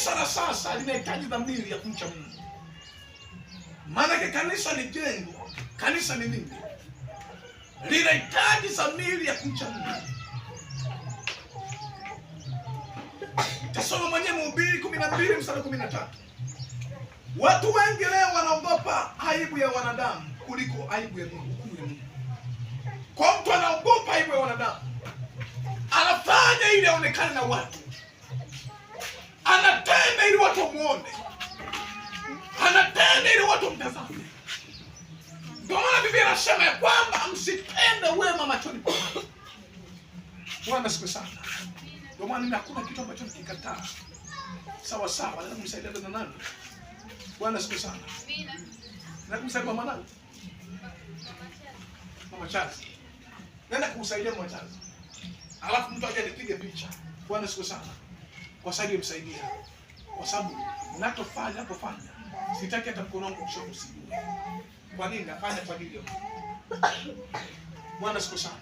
Kanisa la sasa linahitaji dhamiri ya kumcha Mungu. Maanake kanisa ni jengo, kanisa ni nini? Linahitaji dhamiri ya kumcha Mungu. Tasoma mwenyewe Mhubiri 12 mstari 13. Watu wengi leo wanaogopa aibu ya wanadamu kuliko aibu ya Mungu, hukumu ya Mungu. Kwa mtu anaogopa aibu ya wanadamu, anafanya ili aonekane na watu, anatenda ili watu wamuone, anatenda ili watu wamtazame. Ndio maana Biblia inasema ya kwamba msitende wema machoni pa watu. Bwana siku sana. Ndio maana mimi hakuna kitu ambacho nikikataa sawa sawa, naweza kumsaidia na nani? Bwana siku sana. Naweza kumsaidia mama nani? Mama Chazi. Naenda kumsaidia mama Chazi. Alafu mtu aje nipige picha. Bwana siku sana. Kwa sababu nimsaidia. Kwa sababu ninachofanya ninapofanya sitaki hata mkono wangu kushoto usijue. Kwa nini nafanya kwa ajili ya Mungu? Bwana siku sana.